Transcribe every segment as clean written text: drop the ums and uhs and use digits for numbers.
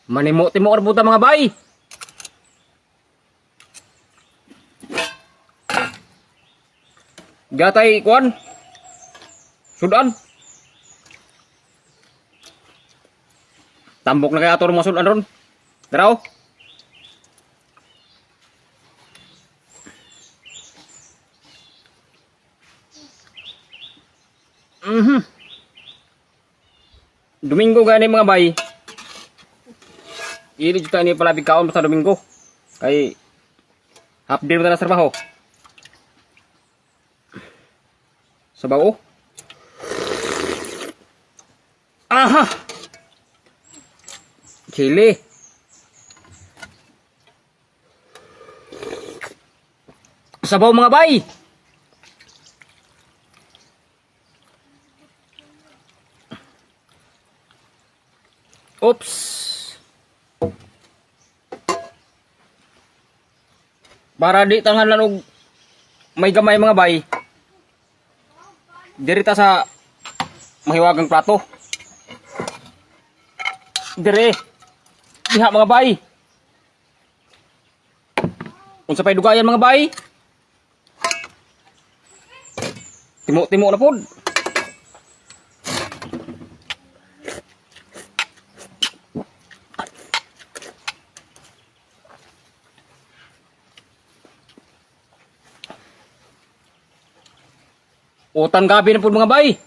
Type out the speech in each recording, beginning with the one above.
Manimo-timo ra puta, mga bay. Gatay kuan. Sudan. Tambok na kaya ato mga sudan ron. Daraw. Domingo gani, mga bay. Ili jud ni palabig kaon sa Domingo. Kay half day na sa trabaho. Sabaw. Oh. Aha. Chili. Sabaw, mga bay. Oops. Para di tangalan og may gamay, mga bay. Diri ta sa mahiwagang plato. Dire. Diha, mga bay. Unsa pay dugayan, mga bay? Timo-timo na pod. Utan gabi na po, mga bay.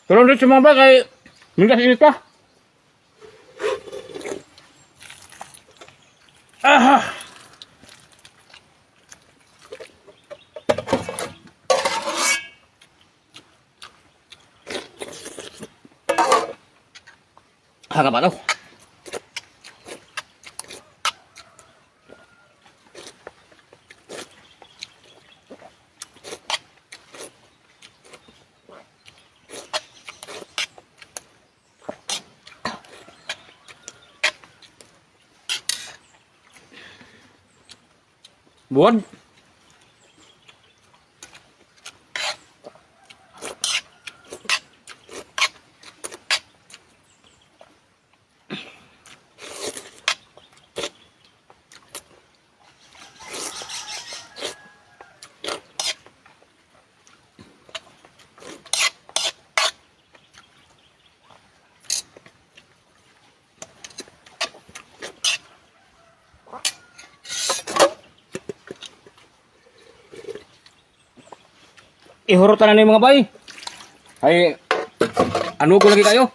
Tulong dito, mga bay, kay mingas init pa. Aha! Hanga ba daw? Buwan. Ihurot na ni, mga bay. Ay, ano ko lagi kayo?